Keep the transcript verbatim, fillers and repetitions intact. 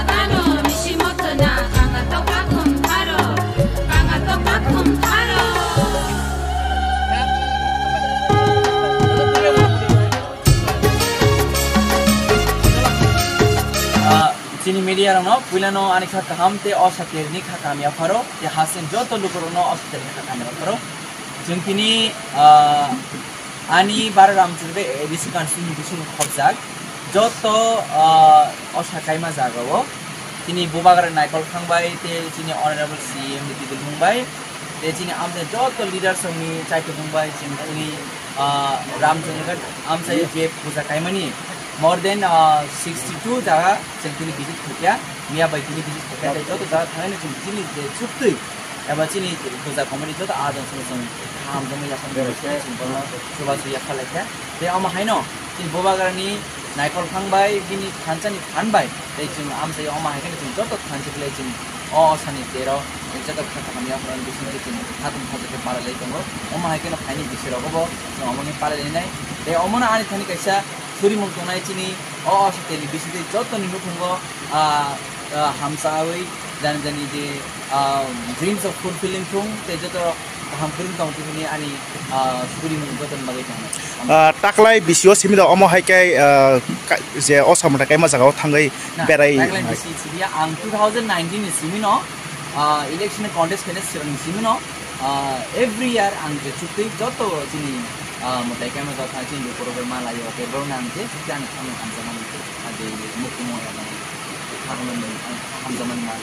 Ano misi moto na kanga toka kum tharo, kanga toka kum tharo. Ah, chini media rokno puilano ani kha kaham tei o satya ni kha kaham yapharo, tei hasen joto lukurokno o satya ni kha kaham yapharo. Chwng tini, ah, ani Bara Ramchandra A D C constituency ni bisingo khobjak joto, ah, o sakaima jagao chini Bubagra Naikol Khangbai tei chini Honorable C M ni Bidil Mungbai tei chini amchai joto leaders rokni chaitubung bai chwng chini, ah, Ramchandra amchai je puja kaimani more than, ah, sixty two jaga chwng tini visit khaikha, miya bai tini visit khaikha, tei joto jaga thangwi chwng chini je chuktwi eba chini puja committee joto adon song song hamjakmani yaphang bai chwng bono chubachu yapha laikha. Tei omo haino chini Bubagrani Naikol Khangbai bini thansa ni phan bai tei chwng amchai omo hai khe chwng joto thansa belai chwng o sani tero joto kha kaham yaphang bising khe chwng khatung khatung khe palai lai tongo. Omo hai kheno phaini bising rogo bo chwng omo ni palai lai nai. Tei omo no ani thani kaisa surimung tongnai chini o, o satya ni bising tei joto ni nukhungo, ah, ah, hamsawi jani jani je, ah, dreams of fulfilling thung tei joto kaham kwrwng tong tini ani, ah, surimung joto ni bagwi tongo. Ah, taklai bisio simi da omo hai khe, ah, ka-, je o samung kaima jaga o thangwi Na, berai taklai nai. Bisi simi ang two thousand nineteen ni simi no, ah, election contest khaina swrang ni simi no, ah, every year ang je chuktwi joto chini, ah, mwtai kaima jaga thang chini lukurok bai ma laio tei borok no ang je chuktwi ani thangwi hamjakmani, ah, je mukti mo ya mani, hamjakmani ma.